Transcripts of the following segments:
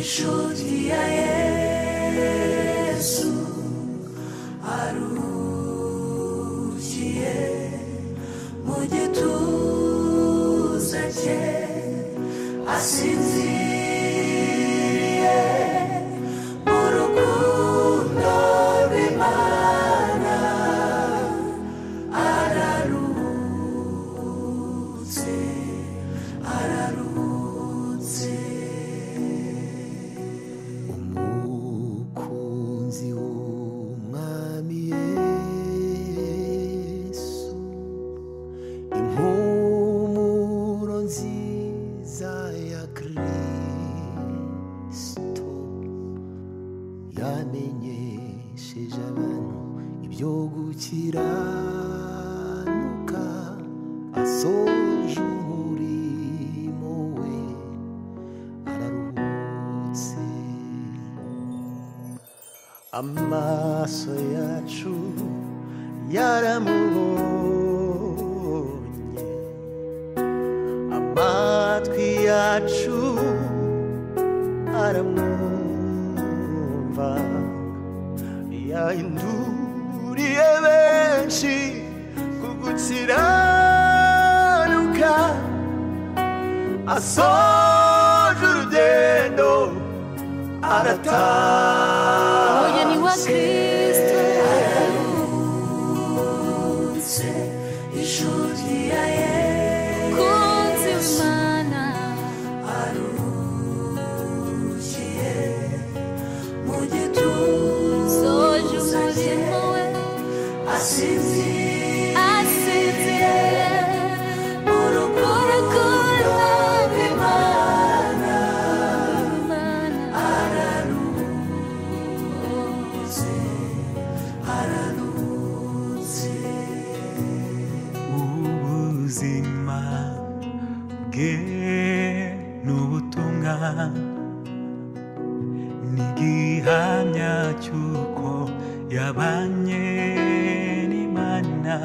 Inshuti ya Yesu arukiye mu gituza cye, asinziriye mu rukundo rw'Imana, araruhutse, araruhutse. Umukunzi w'Umwami Yesu, impumuro nziza ya Kristo, yamenyesheje abantu ibyo gukiranuka, asoje umurimo we, araruhutse. Amaso yacu yaramubonye, amatwi yacu aramwumva, yahinduriye benshi ku gukiranuka, asoje urugendo arataha. Umugeni wa Kristo Araruhutse, inshuti ya kunzi Yesu w'Imana, arukiye mu gituza soje cye, umurimo we, asinziriye asinziriye mu rukundo rw'Imana, Imana. Araruhutse, araruhutse. Ubuzima bwe n'ubutumwa ni igihamya cy'uko yabanye n'Imana,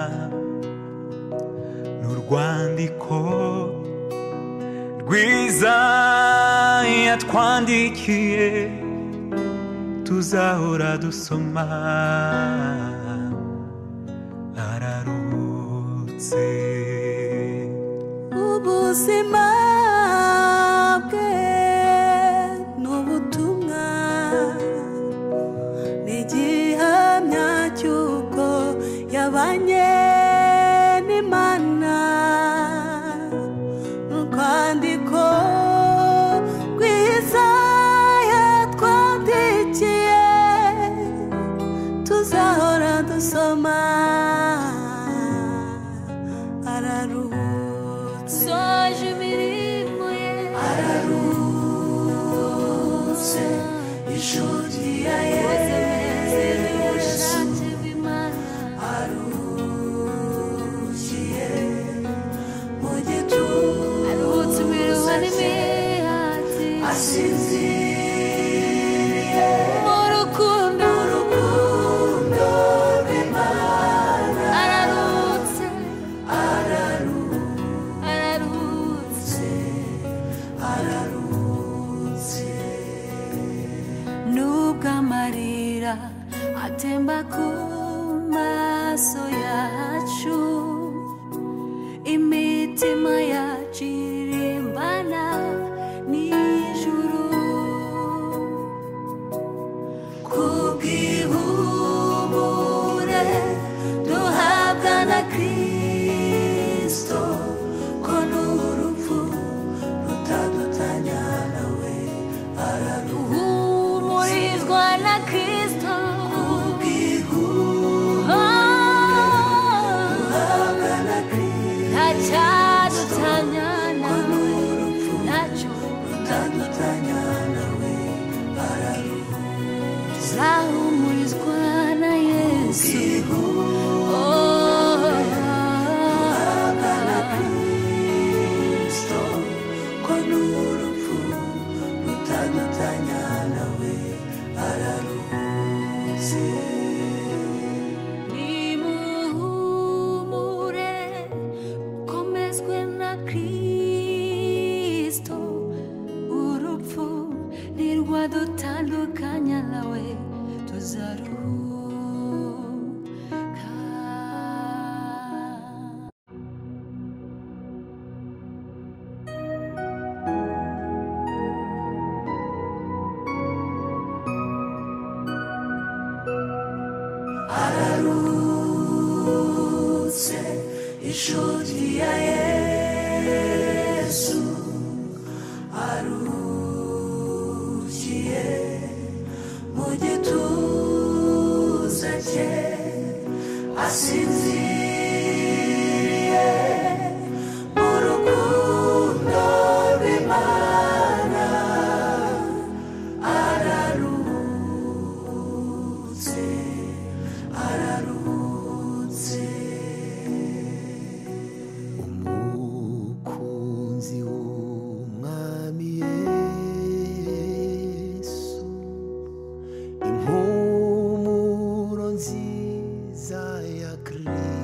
n'urwandiko rwiza yatwandikiye tuzahora dusoma, araruhutse. Ubuzima bwe n'ubutumwa ni igihamya cy'uko yabanye n'Imana, urwandiko rwiza yatwandikiye tuzahora dusoma, araruhutse. Soje imirimo ye, Araruhutse, inshuti ya koze neza Yesu ubushake bw'Imana, arukiye mu aruhutse imiruho gituza cye, n'imihati, asinziriye mu rukundo mu rukundo rw'Imana, araruhutse, araruhutse, araruhutse. araruhutse. Nubwo amarira atemba ku maso yacu, imitima yacu iririmbana n'ijuru, Kubw'ihumure duhabwa na Kristo, ko n'urupfu rutadutanya nawe, araruhutse. Uhumurizwa na Kristo, Kubw'ihumure duhabwa na Kristo, ntacyadutanya ko nawe, n'urupfu ntacyo rutadutanya nawe, araruhutse. tuzahumurizwa na Yesu. Kubw'ihumure Oh, duhabwa na Kristo, ko n'urupfu rutadutanya nawe, araruhutse. Urwadutandukanya nawe tuzaruhuka. Araruhutse inshuti ya Yesu, aruhukiye mu gituza cye, asinziriye mu rukundo rw'Imana. Araruhutse, araruhutse. Umukunzi w'Umwami Yesu, impumuro nziza ya Kristo,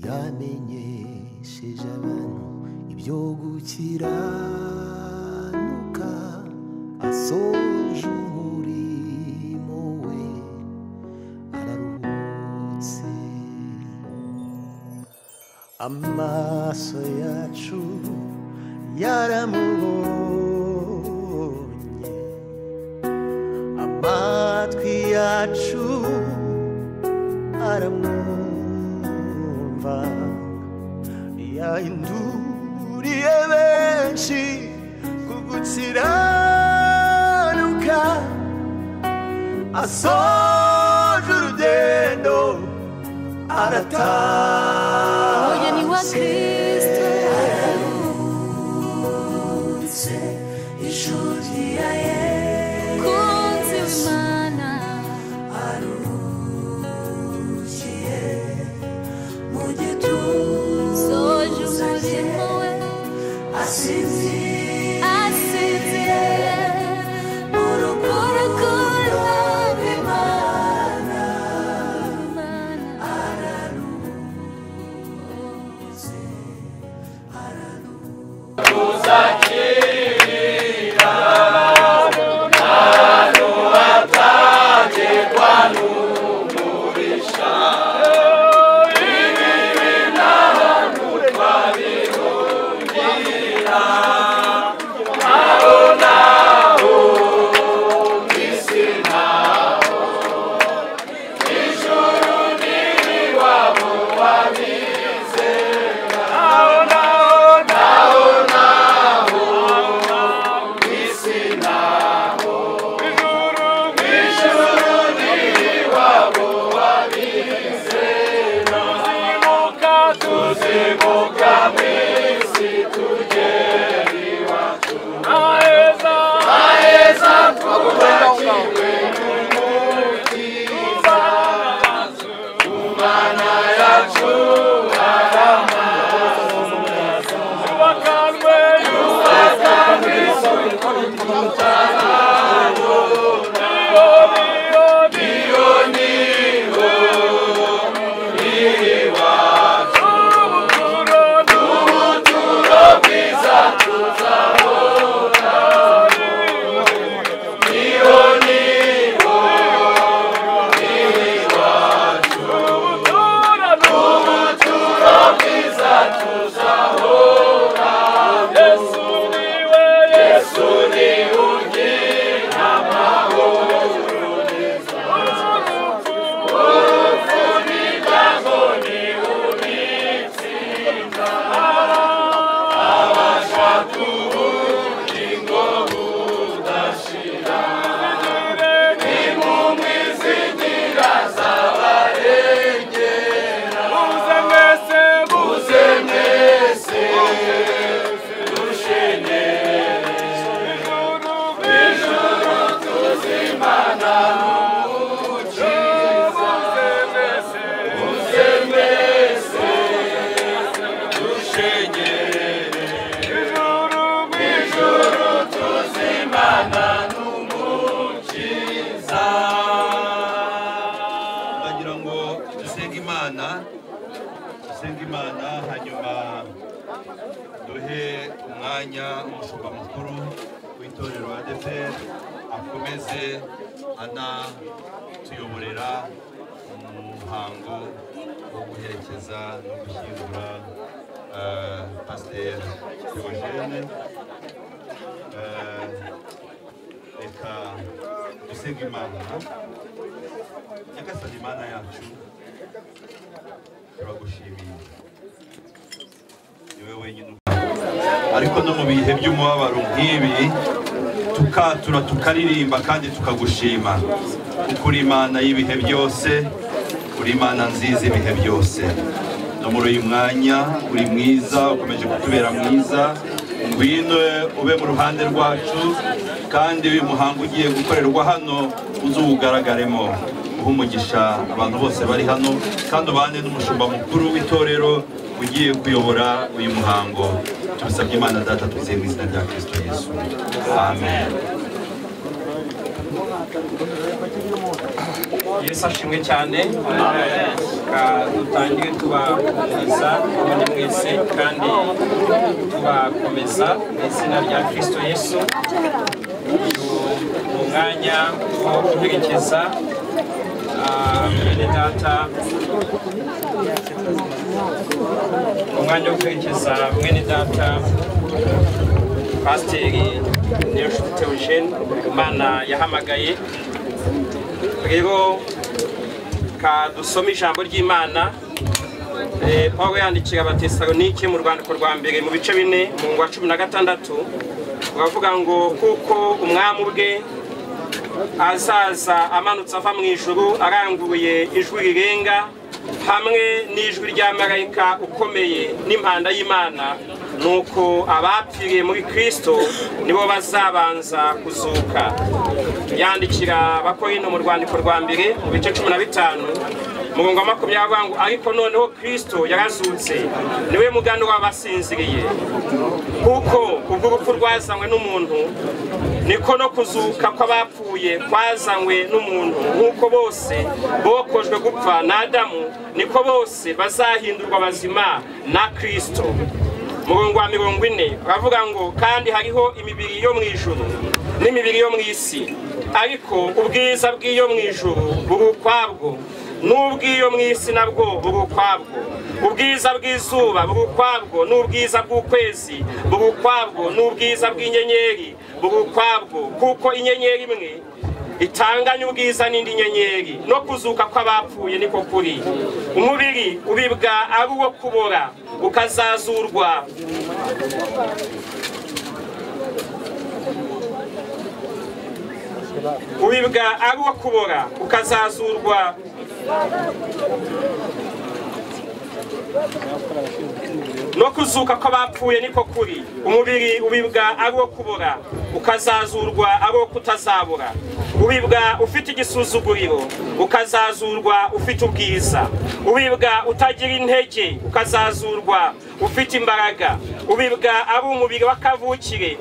yamenyesheje abantu ibyo gukiranuka, asoje umurimo we, araruhutse. Amaso yacu yaramubonye, amatwi yacu aramwumva, yahinduriye benshi ku gukiranuka, asoje urugendo arataha. Umugeni wa Kristo, Araruhutse inshuti ya Yesu, kunzi w'Imana, aruhukiye mu gituza soje cye, umurimo we, asinziriye asinziriye mu rukundo rw'Imana. Imana. Araruhutse, araruhutse. Tuzakira Umwanya umushumba mukuru w'itorero ADEPR akomeze anatuyoborera mu muhango wo guherekeza no gushyingura Pasiteri Theogene. Reka dusenge Imana. Nyagasani Imana yacu, turagushimiye, ni wowe wenyine, ariko no mu bihe by'umubabaro nk'ibi tukatura, tukaririmba kandi tukagushima, kuko uri Imana y'ibihe byose, uri Imana nziza ibihe byose. No muri uyu mwanya uri mwiza, ukomeje kutubera mwiza. Ngwino ube mu ruhande rwacu, kandi uyu muhango ugiye gukorerwa hano uzuwugaragaremo, uhe umugisha abantu bose bari hano, kandi ubane n'umushumba mukuru w'itorero ugiye kuyobora uyu muhango. Tubisabye Imana Data, twizeye mu izina rya Kristo Yesu, amen. Yesu ashimwe cyane. Dutangire tubahumuriza ubundi mwese kandi tubakomeza mu izina rya Kristo Yesu. Uyu ni umwanya wo guherekeza mwene data, umwanya wo guherekeza mwene data Pasiteri Niyonshuti Theogene Imana yahamagaye. Rero ka dusome ijambo ry'Imana. Pawulo yandikira Abatesalonike mu rwandiko rwa mbere mu bice 4 mu wa 16, uravuga ngo kuko umwami ubwe azaza amanutse ava mu ijuru aranguruye ijwi rirenga hamwe n'ijwi rya marayika ukomeye n'impanda y'Imana, nuko abapfiriye muri Kristo nibo bazabanza kuzuka. Yandikira Abakorinto mu rwandiko rwa mbere mu bice 15 murongo wa 20 ngo ariko noneho Kristo yarazutse, niwe mugano w'abasinziriye, kuko ubwo urupfu rwazanywe n'umuntu niko no kuzuka kw'abapfuye kwazanywe n'umuntu. Nk'uko bose bokojwe gupfa na Adamu, niko bose bazahindurwa bazima na Kristo. Murongo wa 40 uravuga ngo kandi hariho imibiri yo mu ijuru n'imibiri yo mu isi, ariko ubwiza bw'iyo mu ijuru buri ukwabwo, n'ubw'iyo mu isi nabwo buri ukwabwo. Ubwiza bw'izuba buri ukwabwo, n'ubwiza bw'ukwezi buri ukwabwo, n'ubwiza bw'inyenyeri buri ukwabwo, kuko inyenyeri imwe itanganya ubwiza n'indi nyenyeri. No kuzuka kw'abapfuye niko kuri. Umubiri ubibwa ari uwo kubora, ukazazurwa ubibwa ari uwo kubora, ukazazurwa no kuzuka kw'abapfuye niko kuri. Umubiri ubibwa ari uwo kubora, ukazazurwa ari uwo kutazabura. Ubibwa ufite igisuzuguriro, ukazazurwa ufite ubwiza. Ubibwa utagira intege, ukazazurwa ufite imbaraga. Ubibwa ari umubiri w'akavukire,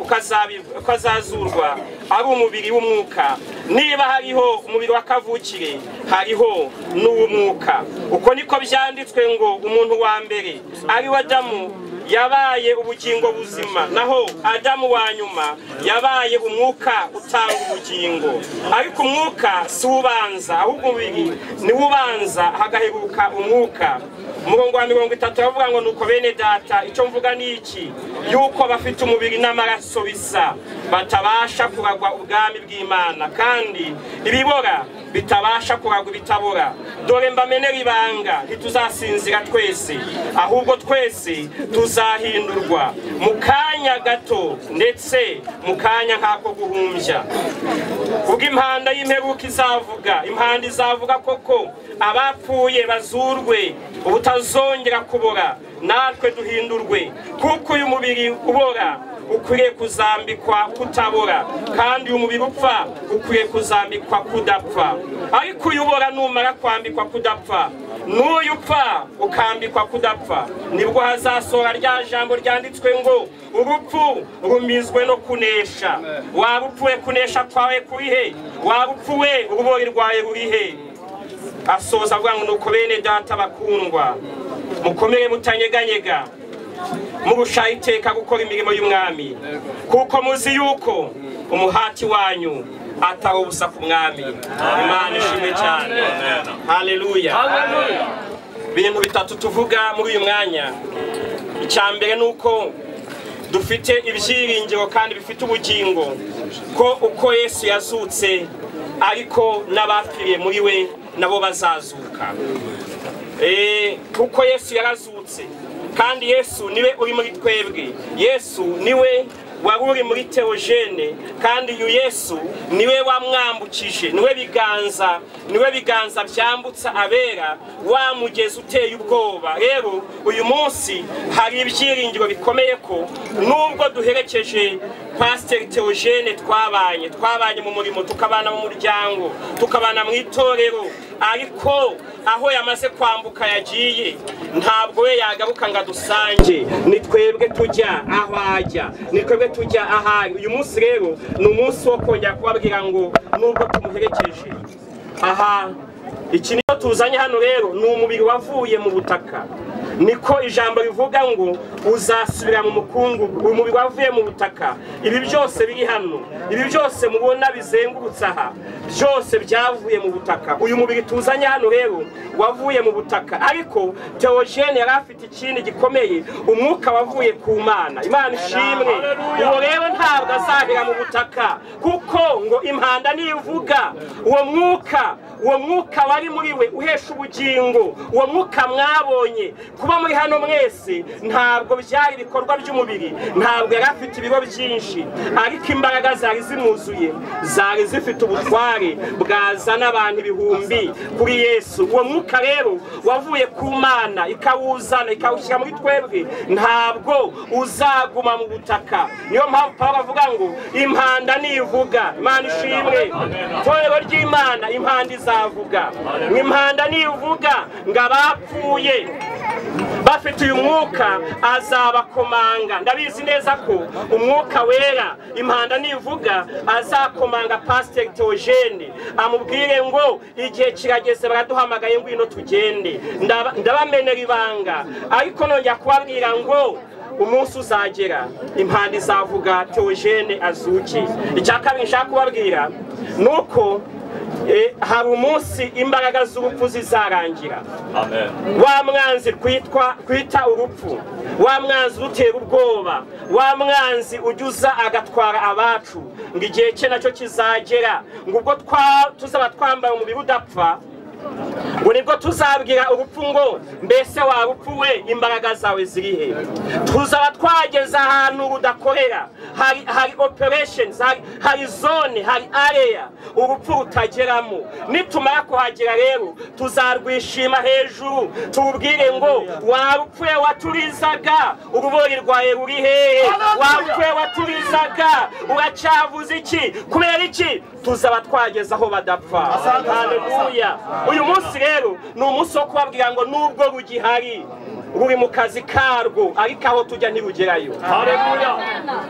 ukazazurwa ari umubiri w'umwuka. Niba hariho umubiri w'akavukire, hariho n'uw'umwuka. Uko niko byanditswe ngo umuntu wa mbere ari we Adamu yabaye ubugingo buzima, naho Adamu wa nyuma yabaye umwuka utanga ubugingo. Ariko umwuka si ubanza, ahubwo umubiri ni ubanza, hagaheruka umwuka. Umurongo wa 30 aravuga ngo nuko bene data, icyo mvuga ni iki, yuko bafite umubiri n'amaraso bisa batabasha kuragwa ubwami bw'Imana, kandi ibibora bitabasha kuragwa ibitabora. Dore mbamenera ibanga, ntituzasinzira twese, ahubwo twese tuzahindurwa mu kanya gato, ndetse mu kanya nk'ako guhumbya. Ubwo impanda y'imperuka izavuga, impanda izavuga koko, abapfuye bazurwe ubutazongera kubora, natwe duhindurwe. Kuko uyu mubiri ubora ukwiriye kuzambikwa kutabora, kandi uyu mubiri upfa ukwiriye kuzambikwa kudapfa. Ariko uyu ubora numara kwambikwa kudapfa, n'uyu upfa ukambikwa kudapfa, nibwo hazasohora rya jambo ryanditswe ngo urupfu rumizwe no kunesha. Waba upfuye, kunesha kwawe kuri he? Waba upfuwe, urubori rwawe ruri he? Asoza avuga ngo nuko bene data bakundwa, mukomere mutanyeganyega, Murushaho iteka gukora imirimo y'umwami, kuko muzi yuko umuhati wanyu atari ubusa ku mwami. Imana ishimwe cyane. Haleluya. Ibintu bitatu tuvuga muri uyu mwanya. Icya mbere ni uko dufite ibyiringiro kandi bifite ubugingo ko uko Yesu yazutse ariko n'abapfiriye muri we nabo bazazuka. Kuko Yesu yarazutse, kandi Yesu niwe uri muri twebwe. Yesu niwe wari uri muri Theogene, kandi uyu Yesu niwe wamwambukije, niwe biganza byambutsa abera, wa mugezi uteye ubwoba. Rero uyu munsi hari ibyiringiro bikomeye ko nubwo duherekeje Pastor Theogene twabanye mu murimo, tukabana mu muryango, tukabana mu itorero, ariko aho yamaze kwambuka yagiye ntabwo we yagaruka ngo adusange. Ni twebwe tujya aho ajya, ni twebwe tujya ahari. Uyu munsi rero ni umunsi wo kongera kubabwira ngo nubwo tumuherekeje aha, iki niyo tuzanye hano rero ni umubiri wavuye mu butaka. Niko ijambo rivuga ngo uzasubira mu mukungugu. Umubiri wavuye mu butaka, ibi byose biri hano, ibi byose mubona bizengurutse aha, byose byavuye mu butaka. Uyu mubiri tuzanye hano rero wavuye mu butaka, ariko Theogene yari afite ikindi gikomeye, umwuka wavuye ku Mana. Imana ishimwe. Uwo rero ntabwo azahera mu butaka, kuko ngo impanda nivuga, uwo mwuka wari muri we uhesha ubugingo, uwo mwuka mwabonye kuba muri hano mwese, ntabwo byari ibikorwa by'umubiri, ntabwo yari afite ibigo byinshi, ariko imbaraga zari zimwuzuye, zari zifite ubutware bwazana abantu ibihumbi kuri Yesu. Uwo mwuka rero wavuye ku Mana ikawuzana ikawushyira muri twebwe, ntabwo uzaguma mu butaka. Niyo mpamvu Pawulo avuga ngo impanda nivuga. Imana ishimwe. Itorero ry'Imana impanda izavuga. Impanda nivuga ngo abapfuye bafite uyu mwuka azabakomanga. Ndabizi neza ko umwuka wera impanda nivuga azakomanga Pastor Theogene, amubwire ngo igihe kirageze, baraduhamagaye ngwino tugende. Ndabamenera ibanga, ariko nongera kubabwira ngo umunsi uzagera impanda izavuga Theogene azuki. Icya kabiri nshaka kubabwira nuko hari umunsi imbaraga z'urupfu zizarangira. Wa mwanzi kwita urupfu, wa mwanzi utera ubwoba, wa mwanzi ujya agatwara abacu, ngo igihe cye nacyo kizagera, ngo ubwo tuzaba twambaye umubiri udapfa, ngo nibwo tuzabwira urupfu ngo mbese wa rupfu we imbaraga zawe ziri he? Tuzaba twageze ahantu rudakorera, hari operations, hari zone, hari area urupfu rutageramo. Nitumara kuhagera rero tuzarwishima hejuru, tubwire ngo wa rupfu we waturizaga urubori rwawe ruri hehe? Wa rupfu we waturizaga uracyavuze iki? Kubera iki? Tuzaba twageze aho badapfa. Haleluya. Uyu munsi rero ni umunsi wo kubabwira ngo nubwo rugihari ruri mu kazi karwo, ariko aho tujya ntirugerayo.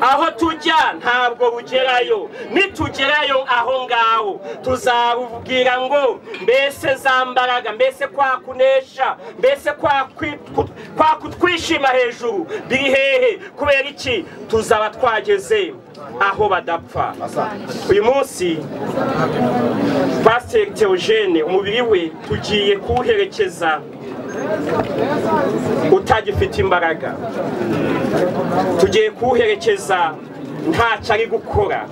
Aho tujya ntabwo rugerayo. Nitugerayo aho ngaho tuzarubwira ngo mbese za mbaraga, mbese kwa kunesha, mbese kwa kutwishima hejuru biri hehe? Kubera iki? Tuzaba twageze aho badapfa. Uyu munsi Pastor Theogene umubiri we tugiye kuwuherekeza utagifite imbaraga, tugiye kuwuherekeza ntacyo ari gukora,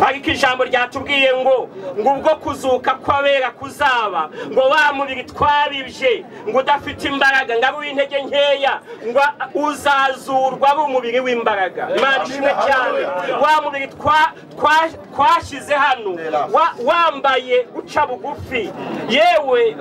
ariko ijambo ryatubwiye ngo ubwo kuzuka kw'abera kuzaba, ngo wa mubiri twabibye ngo udafite imbaraga, ngo abe intege nkeya, ngo uzazurwa ari umubiri w'imbaraga. Imana ishimwe cyane. Wa mubiri twashyize hano wambaye guca bugufi, yewe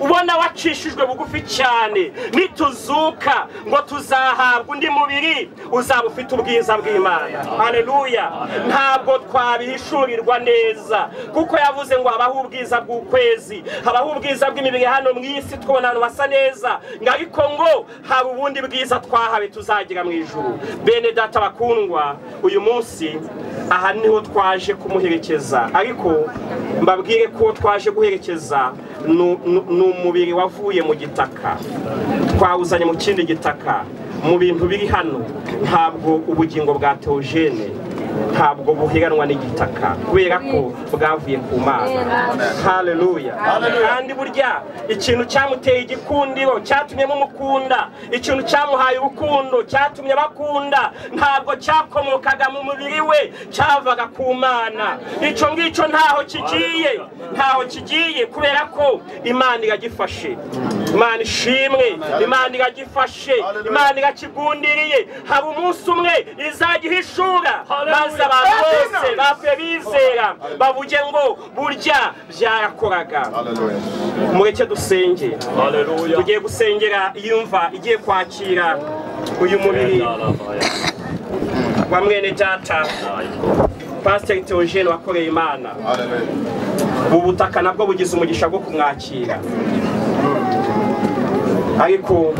ubona wacishijwe bugufi cyane, nituzuka ngo tuzahabwa undi mubiri uzaba ufite ubwiza bw'Imana. Haleluya. Ntabwo twabihishurirwa neza, kuko yavuze ngo habaho ubwiza bw'ukwezi, habaho ubwiza bw'imibiri hano mu isi, twabona abantu basa neza, ariko ngo hari ubundi bwiza twahawe tuzagira mu ijuru. Bene data bakundwa, uyu munsi aha niho twaje kumuherekeza, ariko mbabwire ko twaje guherekeza ni umubiri wavuye mu gitaka, twawuzanye mu kindi gitaka, Mu bintu biri hano ntabwo ubugingo bwa Theogene ntabwo buhiganwa n'igitaka, kubera ko bwavuye ku Mana. Haleluya. Kandi burya ikintu cyamuteye igikundiro, cyatumye mumukunda, ikintu cyamuhaye urukundo, cyatumye bakunda, ntabwo cyakomokaga mu mubiri we, cyavaga ku Mana. Icyo ngicyo ntaho kigiye, ntaho kigiye, kubera ko Imana iragifashe. Imana ishimwe, Imana iragifashe, Imana irakigundiriye. Hari umunsi umwe izagihishura, maze abantu bose bapfuye bizera bavuge ngo burya byarakoraga. Mureke dusenge. Tugiye gusengera iyumva igiye kwakira uyu mubiri wa mwene data Pastor Theogene wakoreye Imana. Ubu butaka nabwo bugize umugisha bwo kumwakira, ariko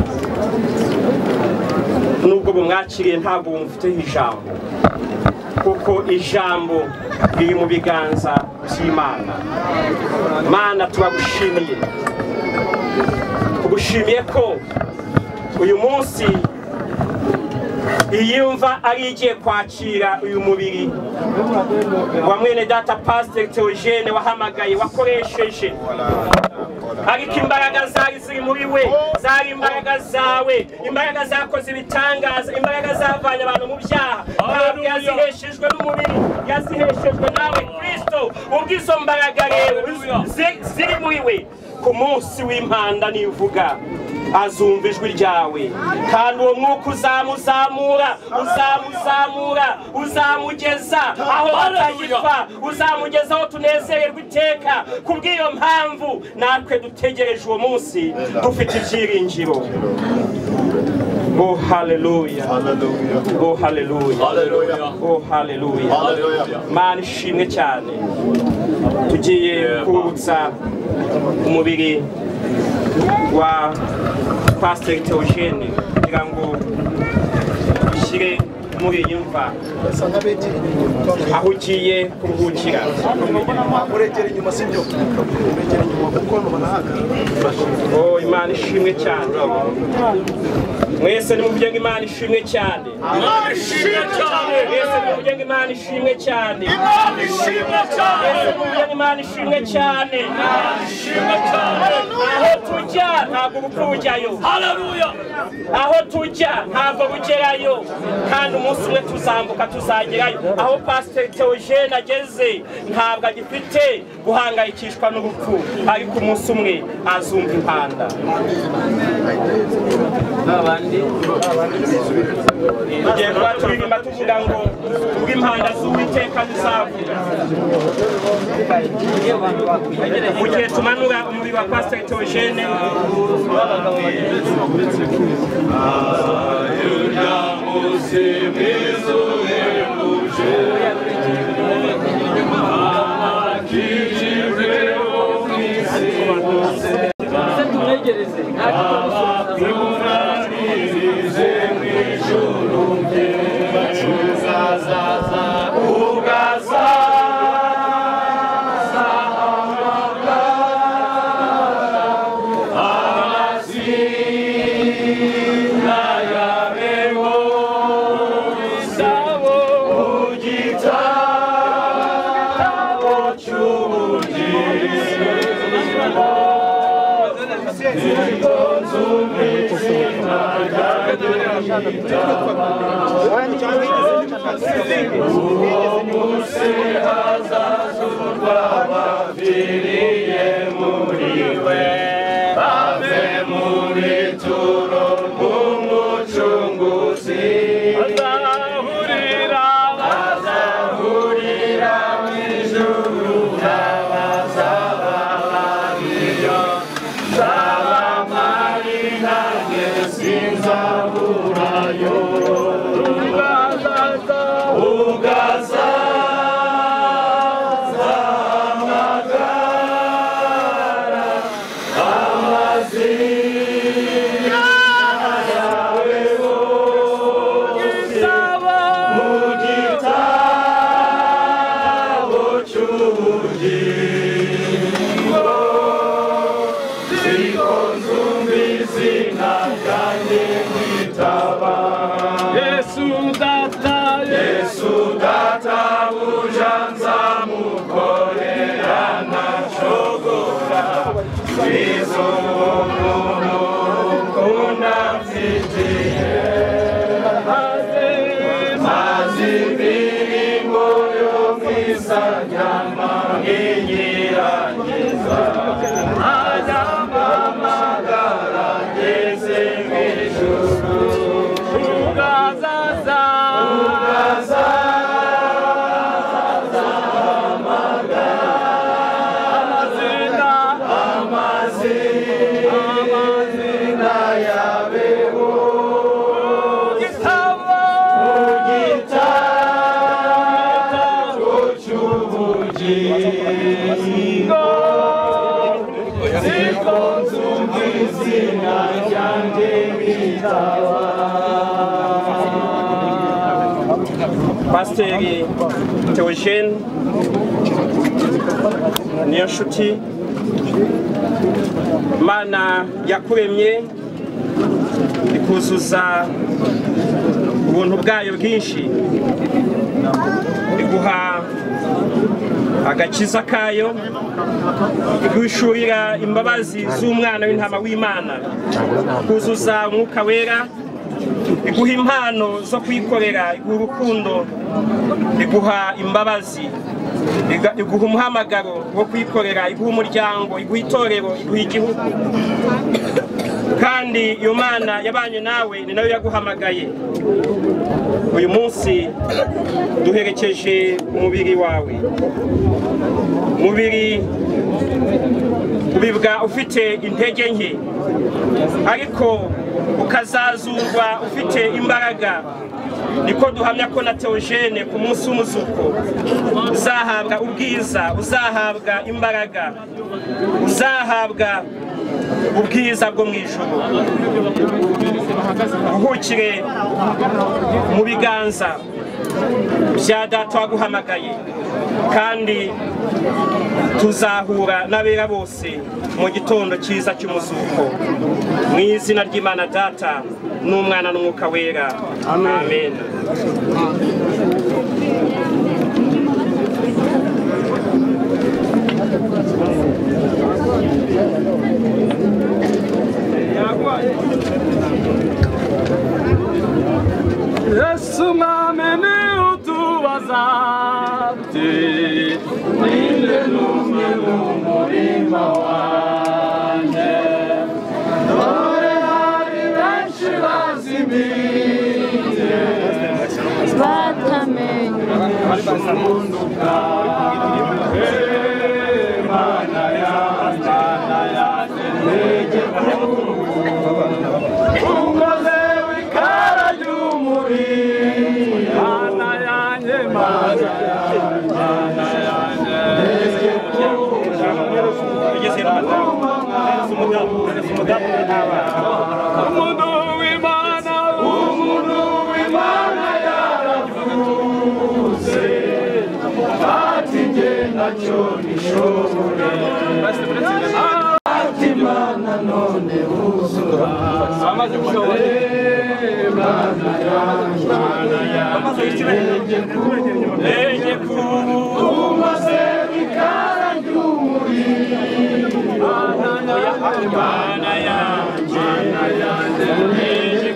nubwo bumwakiriye ntabwo bumufiteho ijambo, kuko ijambo riri mu biganza by'Imana. Mana, turagushimiye, tugushimiye ko uyu munsi iyumva ari igiye kwakira uyu mubiri wa mwene data Pastor Theogene wahamagaye, wakoresheje, ariko imbaraga zari ziri muri we zari imbaraga zawe, imbaraga zakoze ibitangaza, imbaraga zavanye abantu mu byaha. Ntabwo yaziheshejwe n'umubiri, yaziheshejwe nawe Kristo. Ubwo izo mbaraga rero ziri muri we, ku munsi w'impanda nivuga azumva ijwi ryawe, kandi uwo mwuka uzamuzamura, uzamuzamura, uzamugeza aho batagipfa, uzamugeza aho tunezererwa iteka. Kubw'iyo mpamvu natwe dutegereje uwo munsi dufite ibyiringiro. Oh haleluya, oh haleluya, oh haleluya. Mana ishimwe cyane. Tugiye kurutsa umubiri wa Pastor Theogene kugira ngo ushyire muri iyi mva aho ugiye kuruhukira. Oh Imana ishimwe cyane. Mwese nimuvuge ngo Imana ishimwe cyane. Imana ishimwe cyane. Mwese nimuvuge ngo Imana ishimwe cyane. Imana ishimwe cyane. Mwese nimuvuge ngo Imana ishimwe cyane. Imana ishimwe cyane. Aho tujya ntabwo urupfu rujyayo. Haleluya. Aho tujya ntabwo rugerayo, kandi umunsi umwe tuzambuka tuzagerayo. Aho Pastor Theogene ageze ntabwo agifite guhangayikishwa n'urupfu, ariko umunsi umwe azumva impanda. Tugiye kuba turirimba tuvuga ngo ubwo impanda z'Uwiteka zizavuga. Mu gihe tumanura umubiri wa Pastor Theogene, Zina ryanjye kwitaba. Pasiteri Theogene Niyonshuti, Imana yakuremye ikuzuza ubuntu bwayo bwinshi, iguha agakiza kayo, igushurira imbabazi z'umwana w'intama w'Imana, kuzuza umwuka wera, iguha impano zo kuyikorera, iguha urukundo, iguha imbabazi, iguha umuhamagaro wo kuyikorera, iguha umuryango, iguha itorero, iguha igihugu. Kandi iyo Mana yabanye nawe ni nayo yaguhamagaye. Uyu munsi duherekeje umubiri wawe, umubiri ubibwa ufite intege nke, ariko ukazazurwa ufite imbaraga. Niko duhamya ko na Theogene ku munsi w'umuzuko uzahabwa ubwiza, uzahabwa imbaraga, uzahabwa ubwiza bwo mu ijuru. Uhukire mu biganza bya Data waguhamagaye, kandi tuzahura n'abera bose mu gitondo cyiza cy'umuzuko. Mu izina ry'Imana Data n'Umwana n'Umwuka Wera, amen. Yesu mwami ni utubaza ati ninde n'umwe mu murima wanjye, dore hari benshi bazimiye batamenye ubundi bwawe. Mana yanjye ntege unkoze w'ikara ry'umuriro, Mana yanjye, Mana yanjye, ntege umuntu w'Imana, umuntu w'Imana yaravuze ati jye ntacyo nishoboye, ati Mana none wuzura, Mana yanjye ntege umaze ikara ry'umuriro, Mana yanjye ntege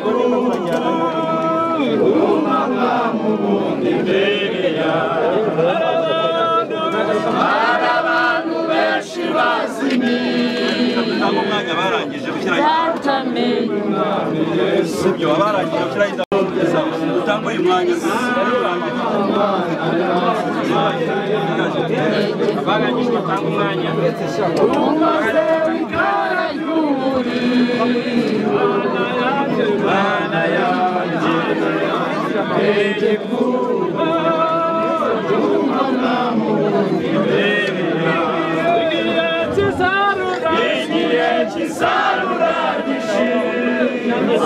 umama mu bundi imbere yawe. Hari abantu benshi bazimiye batamenye sibyo abarangije gushyiraho utanga uyu mwanya abarangije batanga umwanya. Umaze ikara ry'umuriro, Mana yanjye ntege umama mu bundi imbere yawe. Igihe cy'isarura gishize,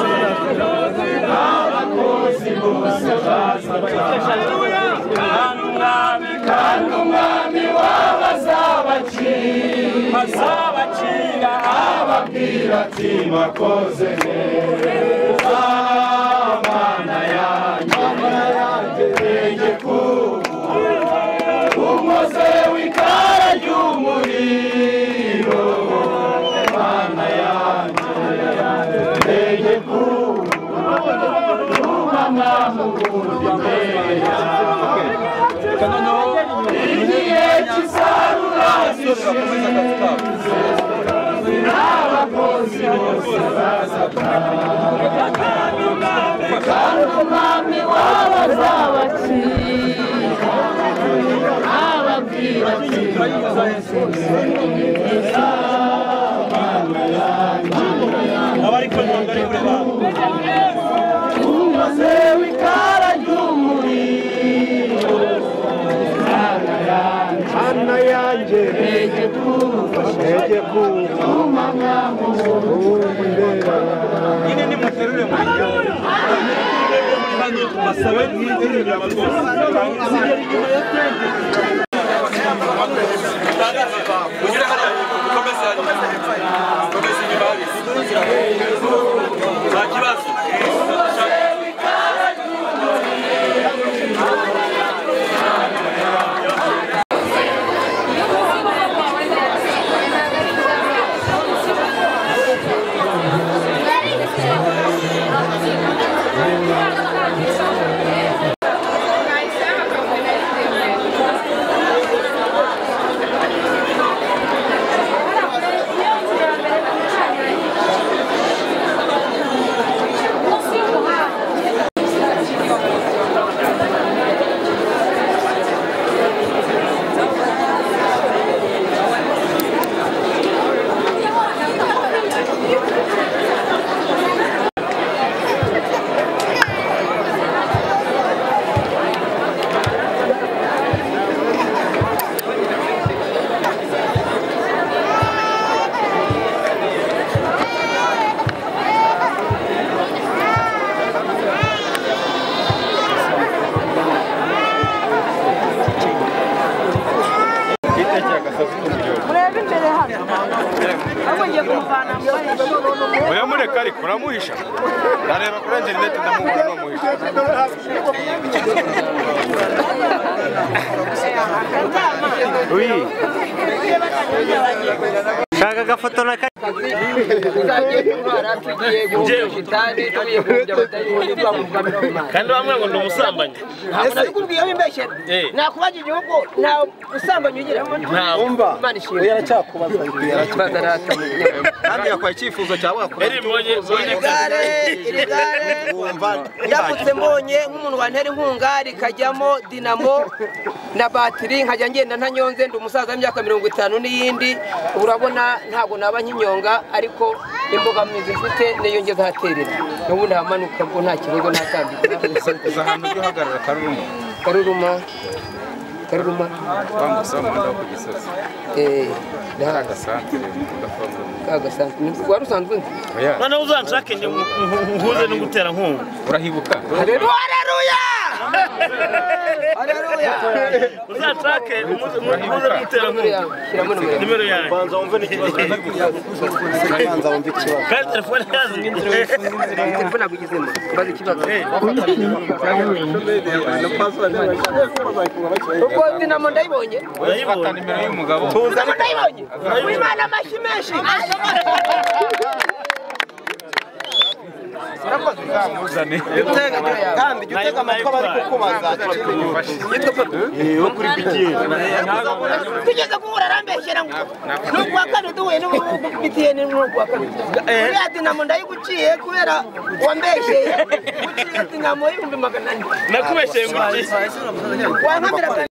abakozi bose bazataha, kandi umwami wabo azabacira, ababwira ati mwakoze neza. Mana yanjye ntege umaze w'ikara ry'umuriro, Mana yanjye ntege umama mu bundi imbere yawe. cy'isarura gishize n'abakozi bose bazataha kandi umwami wabo azabakira ababwira ati neza Mana yanjye umaze w'ikara ry'umuriro Mana yanjye ntege kumfasha nyine nimuterure muri hano basabe mwiterure rwose nta kibazo. Mureka ariko uramuhisha ndareba kuri interineti ndamubona bamuhisha. Shaka agafoto na kandi bamwe ngo ndi umusambanyi. Ntabwo nabikubwiye wimbeshye. Nakubaza igihugu nta usambanyi ugira. Umva yaracyakubaza kandi yakwaye icyifuzo cyawe wakora. Iri gare ndamutse mbonye nk'umuntu wantera inkunga rikajyamo dinamo na batiri nkajya ngenda ntanyonze, ndi umusaza w'imyaka 50 n'iyindi, urabona ntabwo naba nkinyonga, ariko imbogamizi mfite niyo ngeze ahaterera n'ubundi hamanuka ubwo nta kibazo natambika. Uza ahantu ujya uhagarara Karuruma. Karuruma wambutse umuhanda wo ku Gisozi. Kagasantere wari usanzwe nzi. Noneho uzanshake nkuze no gutera nkunga. Urahibuka. Haleluya! Haleluya! Uzanshake nkuze no gutera nkunga. Nimero yanjye. Banza wumve n'ikibazo. Banza wumve ikibazo. Kandi telefone yazi. Telefone ntabwo igizemo. Mbaza ikibazo. Ubwo dinamo ndayibonye. Fata nimero y'umugabo. Dinamo ndayibonye. Wimana amashyi menshi. Kandi jya utega amatwi abari kukubaza. Tugeze guhura arambeshyera ngo n'ukuwa kane duhuye n'ubu BTN n'ukuwa kane. Uriya dinamo ndayiguciye kubera wambeshyeye. Guciye dinamo y'400,000. Nakubeshyeye ngo iki? Wankamira.